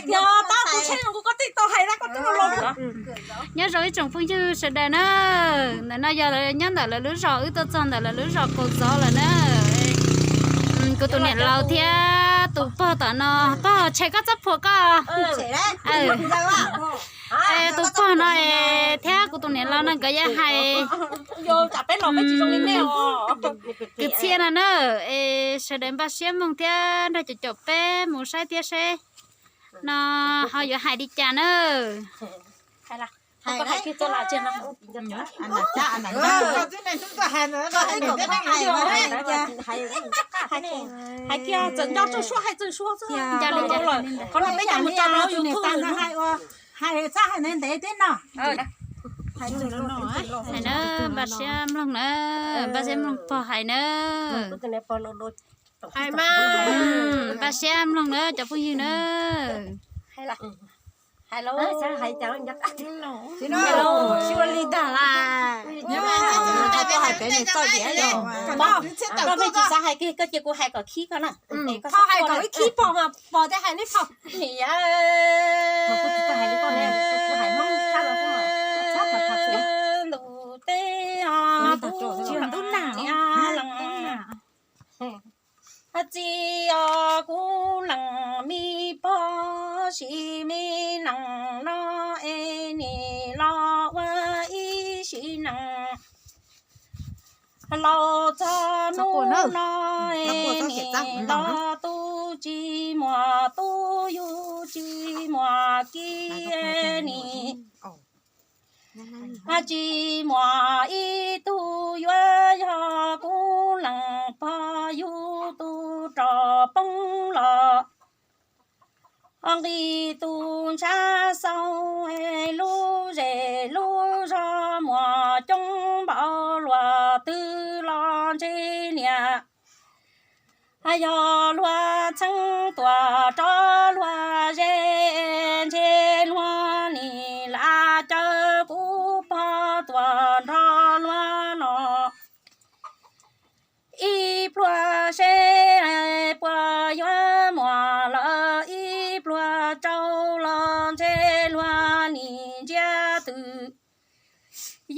Yog tab kuv tsheb no kuv koj tij tau hais rau koj tij los. Nyob zoo ib tsoom phooj ywg sawv daws na, ntawm no yog nyob ntawm lawv lub zos, wb tuaj txog ntawm lawv lub zos Kaus Zov lawm na. Kuv tus niam laus thiab tus pog tom no, pog Tshais koj txhob phuam koj. Tus pog no thiab kuv tus niam laus no nkawd yuav hais kwv txhiaj no na, es sawv daws npaj siab mloog thiab nrog caum caum peb mus saib thiab seb no ho yuav hais li cas na. Hais kiag txawm nco txawm suab hais txawm suab xwb. Qhov no peb cov mus tso rau YouTube no. Hais txhob hais ntev ntev thiab no. Hais na, npaj siab mloog na, npaj siab mloog pog hais na. Hais mas. Npaj siab mloog na cov phooj ywg na. Hais los, hais li ntag las. Koj pheej tsis xav hais kiag, koj cia kuv hais kom khib koj na. Koj hais kom ib khib pog mas pog thiaj hais neb pog. Nim yog ntu teb os, kuv txiv os, kuv lees me pog sis me nees no es nim los ua ib sim nees. Laus txog hnub no es nim los tub tsis muaj tub yug tsis muaj kiv nim tsis muaj ib tug yuav yog kuv lees pog yug tus rog poob los. Nqis tus ntshav xauj lub zej lub zog muaj coob npaum luag twg los ntshe niam. Yog luag txheeb tuaj rov luag ze, ntshe luag nim lam caw kuv pog tuaj nrog luag no. Ib pluag seb puas yuav muaj lawm, ib pluag tsau los ntshe luag nim ntsia twm.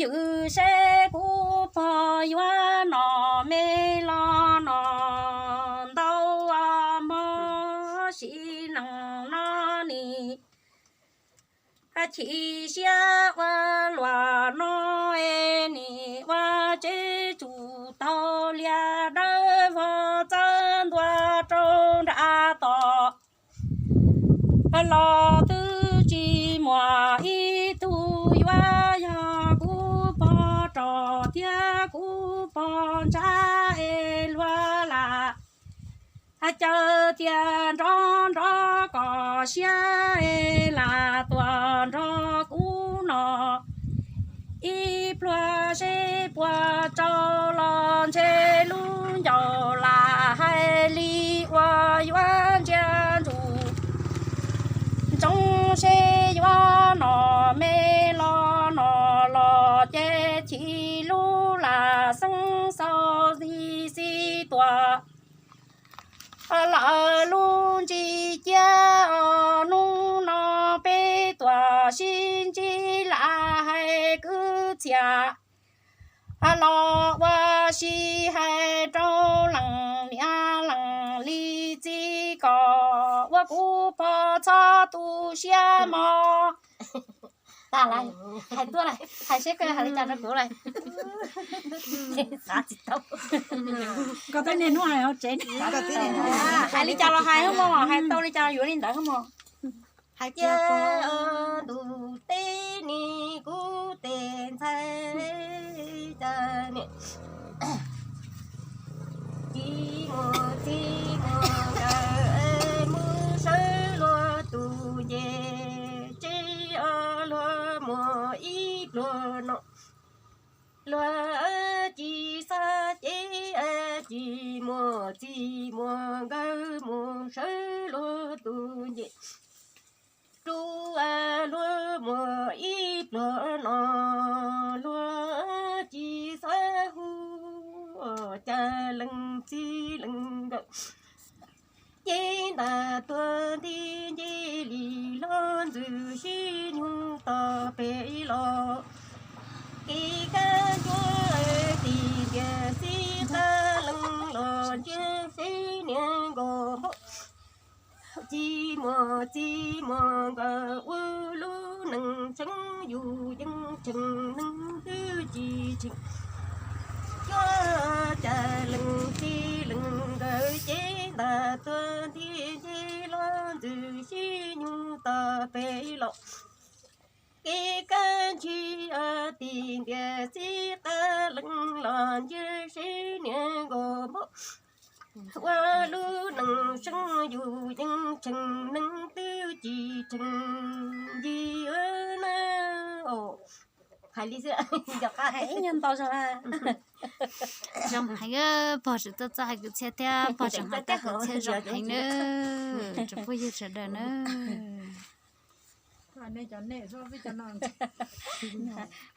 Ywm seb kuv pog yuav nom me los nom ntau mog, sim neej no nim chim siab ua luaj no es nim ua tsev tsum taug liaj dawb vog txawb ntua rau nram tod. Los twb tsis muaj ib tug yuav yog kuv pog rog thiab kuv pog ntsab es luag lam caw tias nrov nrov kom siab es lam tuaj nrog kuv no. Ib pluag seb puas tsau los ntshe lub ncauj lam hais li uas yuav ntsia ntsum ntsoov seb yuav nom me los nom los ces chim lub lam xeeb xaus xis xis tuaj. Lawv lub ntsig ciab os, hnub no peb tuaj sib ntsib lam hais kwv txhiaj los ua si hais rau leej niam leej li txiv kom ua kuv pog txhob tu siab mog. Tag lawm, hais tuaj lawm, hais seb koj hais li cas rau kuv lawm. Xav tsis tau. Koj twb niaj hnub hais hauv tsev. Hais li cas los hais hauv mos, hais tau li cas yuav li ntawd hauv mos. Hais tias ntuj teb ni kuv tes ntxhais cas ni tsis muaj txiv muaj nkawm mus sawv luag tus nce tsev os, luag muaj ib pluag no luag tsis xav ces tsis muaj txiv muaj nkawm mus sawv luag tus nce. Rub luag muaj ib pluag no luag tsis xav hu cas leej txiv leej nkawm ces ntag tuag nti nce li ntxwg sib nyug tog pem los. Kev kab ntsuab tim ntiag xib qab lees los ntsia seb niag nkauj npog. Txiv muag txiv muag nkawd ua lub neej tseem yus yeej tseem neeg twb tsis tseem. Cuab cas lees txiv lees nkawd cev ntas tuaj nti nti los ntxwg sib nyug tog pem los. Kev kab ntsia tim ntiag xib qab lees los ntsia seb niag nkauj npog. Ua lub neej tseem yus yeej tseem neeg twb tsis tseem nti na. Hais li xwb, ib nyuag ntau zoo. Zoo heev, pog tseem txawj txawj hais kwv txhiaj thiab pog tseem hais tau kwv txhiaj zoo heev na. Tsoom phooj ywg sawv daws na.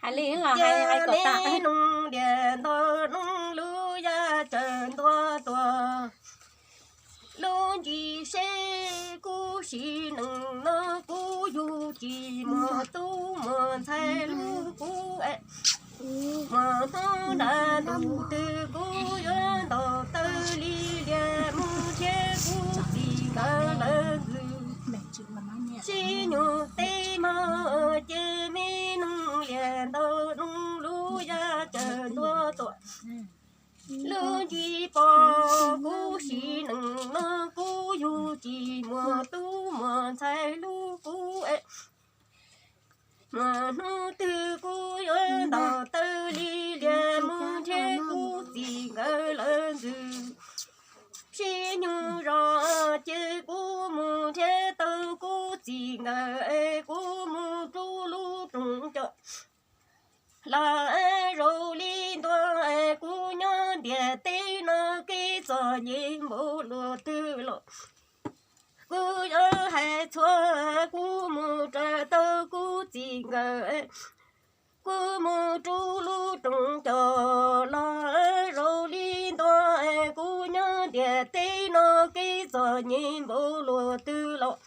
Hais li los hais hais kom tag. Neb nug diam ntau nub lub yaj tsaws ntua tuaj. Lub ntsis seb kuv sim neej no kuv yug tsis muaj tub muaj ntxhais lub kuv es. Muaj hnub nrag ntuj twg kuv yuav ntaus taw li lias mus nrhiav kuv txiv nkawd lawv ntxwg. Sib nyug teb mog ces me neeg liam ntau nub lub yaj tsaws ntua tuaj. Lub ntsis pom kuv sim neej no kuv yug tsis muaj tub muaj ntxhais lub kuv es. Muaj hnub twg kuv yuav ntaus taw li lias mus nrhiav kuv txiv nkawd lawv ntxwg. Sib nyug zos ces kuv mus nrhiav tau kuv txiv nkawd es kuv mus rub lub rooj coj. Los zaum li ntua es kuv nyob ntiaj teb no kev txom nyem npaum luaj twg los kuv yuav hais txhua kuv mus raws tau kuv txiv nkawd. Kuv mus rub lub rooj coj los zaum li ntua es kuv nyob ntiaj teb no kev txom nyem npaum luaj twg los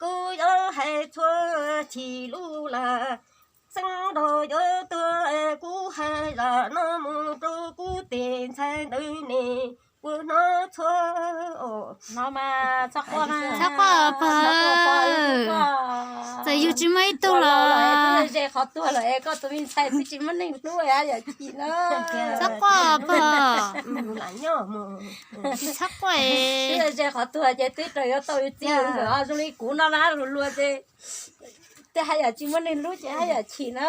kuv yuav hais txhua chim lub lag. Xeeb nrog yuav tuag es kuv hais zaj no mus rau kuv tej ntxhais ntawd ne, kuv hnov txhua. Txhob quaj pog, txawm yus tsis muaj ib tug los ze qhov tuag lawm es koj tus me ntxhais twb tsis muaj neeg hlub haj yam chim na. Txhob quaj pog, tsis txhob quaj. Twb ze qhov tuag ces twb raws yuav tau yus txiv yus nkawm zoo li kuv no na, luag luag ces tej haj yam tsis muaj neeg hlub ces haj yam chim na.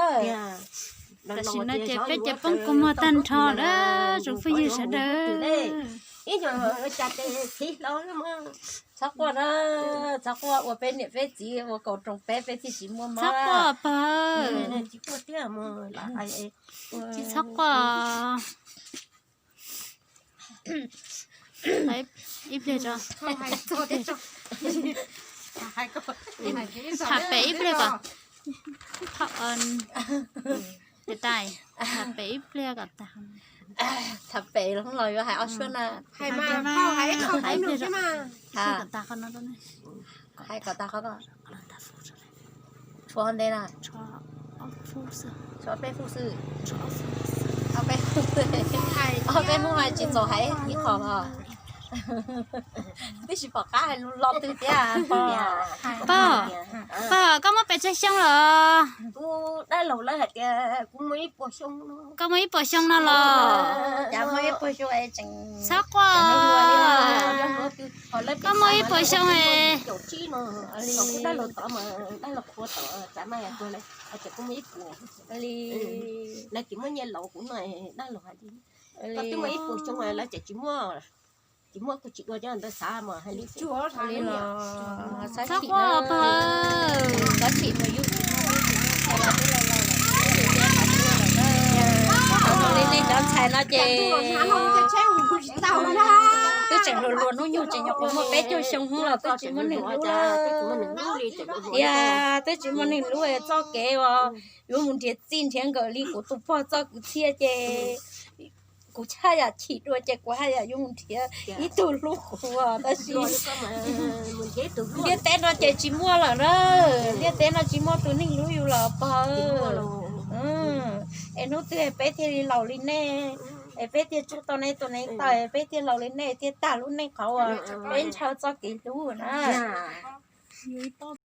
Tam sim no ces peb ces poob kua muag tag nrho na, tsoom phooj ywg sawv daws. Ib nyuag cas ces txhiv hlo. Txhob quaj na, txhob quaj, ua peb niam peb txiv ua kaum roos peb, peb thiaj tsis muaj mob. Txhob quaj pog. Tsis quaj tiag mas. Tsis txhob quaj. Ib pliag tso. Tham pem ib pliag kom, tham pem ib pliag kom tag. Tham pem los yuav hais ob suab na. Hais kom tag qhov no. Hais kom tag qhov no. Tshuav ntev na. Tshuav peb fub xwb. Ob peb fub, ob peb fub mas tsis txaus hais ib qho os. Twb tsis pom qab hais lus los twg thiab. Pog, pog, koj muaj pes tsawg xyoo los? Kuv dab laug lawv hais tias kuv muaj ib puas xyoo no. Koj muaj ib puas xyoo no los? Txhob quaj. Koj muaj ib puas xyoo es. Dab laug tod mas dab laug qhuav tom tsav mas yog tuag lawm, kuv muaj ib puas. Lawv tsis muaj nyiaj laus kuv no, dab laug hais li, koj twb muaj ib puas xyoo lawv tseem tsis muaj, tsis muaj kuj tsis dua cov ntawd xav mas hais li. Txhob quaj pog, txhob chim mus yus. Li nej cov ntxhais no ces twb tseem hluas hluas hnub nyoog tseem nyuam qhuav muaj peb caug xyoo hnub los twb tsis muaj neeg hlub. Tias twb tsis muaj neeg hlub, txoj kev uas yuav mus nrhiav txij nrhiav nkawm li kuv tus pog txoj kwv txhiaj ces Kuv haj yam chim dua ces kuv haj yam yuav mus nrhiav ib tug hlub kuv, tab sis ntiaj teb no ces tsis muaj lawm na. Ntiaj teb no tsis muaj tus neeg hlub yus lawm pog. Es hnub twg peb thiaj li laus li nej, es peb thiaj tsuj tau nej tus neev taw, peb thiaj laus li nej thiaj tag lub neej qhov uas peb ntshaw txoj kev hlub na.